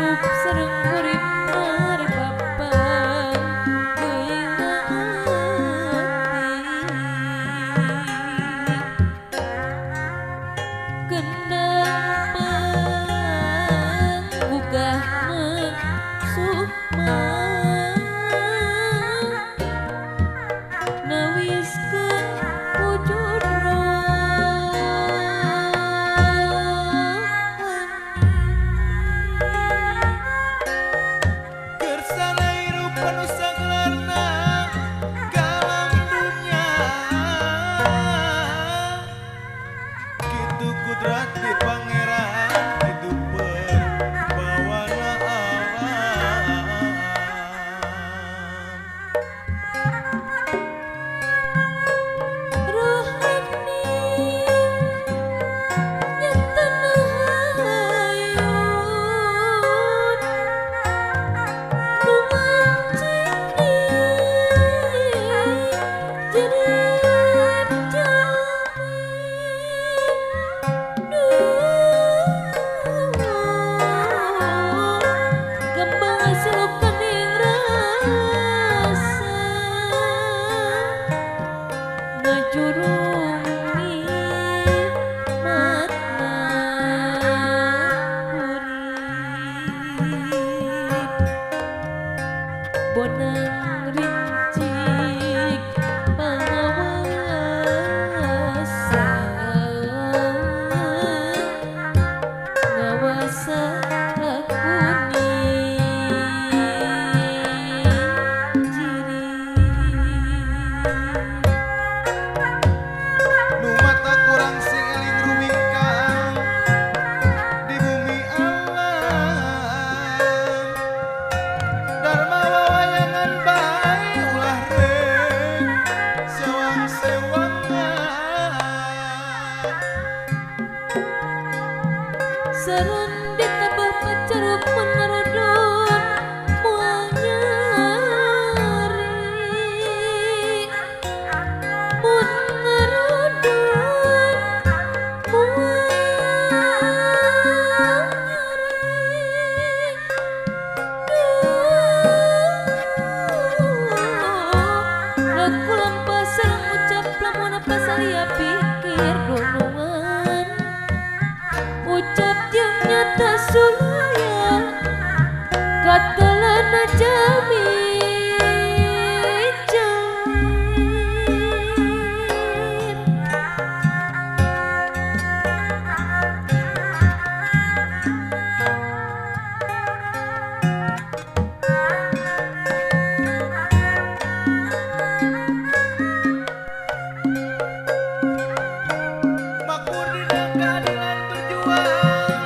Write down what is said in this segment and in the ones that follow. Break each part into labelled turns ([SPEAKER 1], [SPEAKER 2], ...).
[SPEAKER 1] Hirup sareng urip marpapan geuing ati kendang panggugahna sukma nawiskeun wujud
[SPEAKER 2] Kersana hirup anu sagelarna ka alam dunya kitu kudrat di Pangeran kitu perbawana alam.
[SPEAKER 1] Rohani nyatana hayun nu mancing di jerit jalmi duh kembang silup kaning rasa ngajurung nikmatna urip bonang rincik pangawasa ngawasa lakuni jirit.
[SPEAKER 2] Nu mata kurang sing eling rumingkang di bumi alam Dharma wawayangan bae ulah rek sewang-sewangan.
[SPEAKER 1] Serendit tabah pacaruk mun ngarodon moal nyari mun ngarodon moal nyari duh laku lampah sareng ucap lamun apa salia pikir dunungan ucap jeung nyata sulaya katelana jalmi jelir.
[SPEAKER 2] Makmur dina keadilan berjuang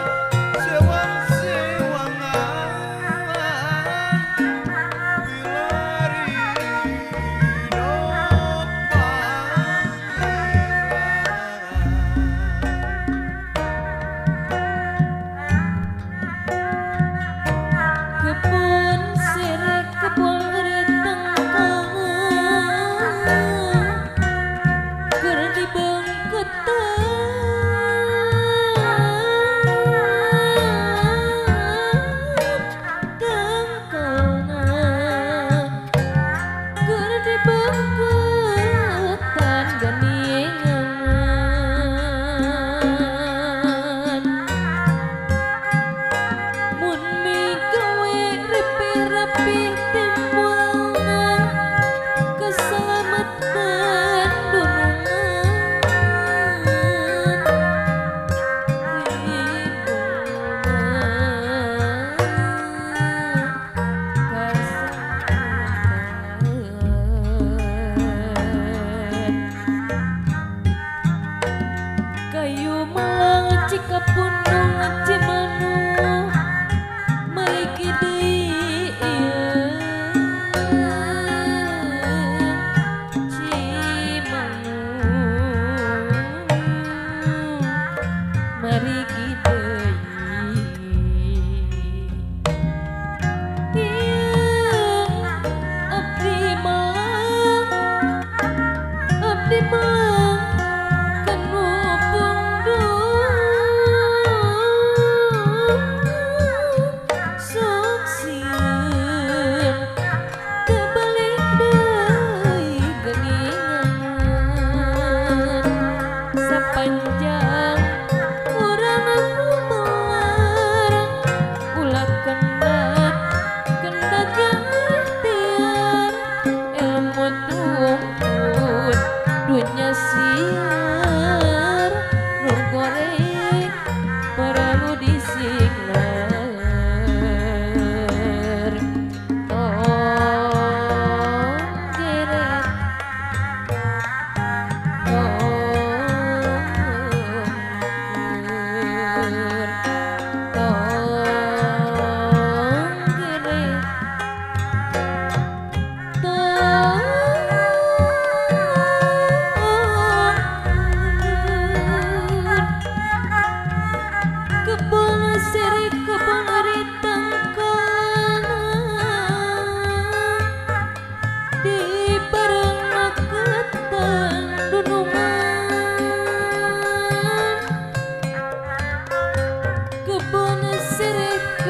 [SPEAKER 2] sewang-sewangan.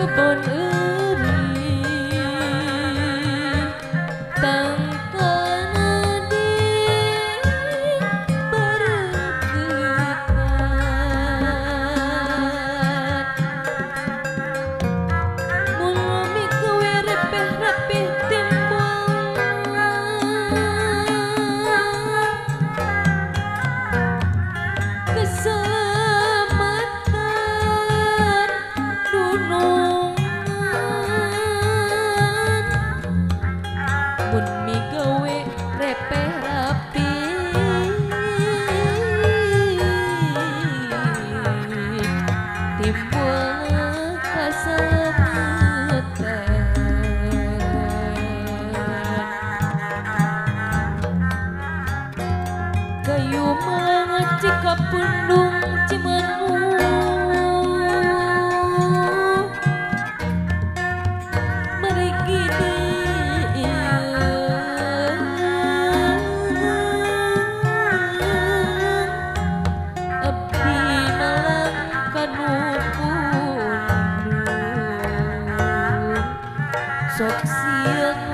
[SPEAKER 1] Kebon eri tangkalna di barengketan mun migawe repeh rapih timbul keselamatan dunungan mun migawe repeh rapih timbul keselamatan. Kayu melangat Cikapundung Cimanuk merigi abdi malang kanu pundung sok sieun.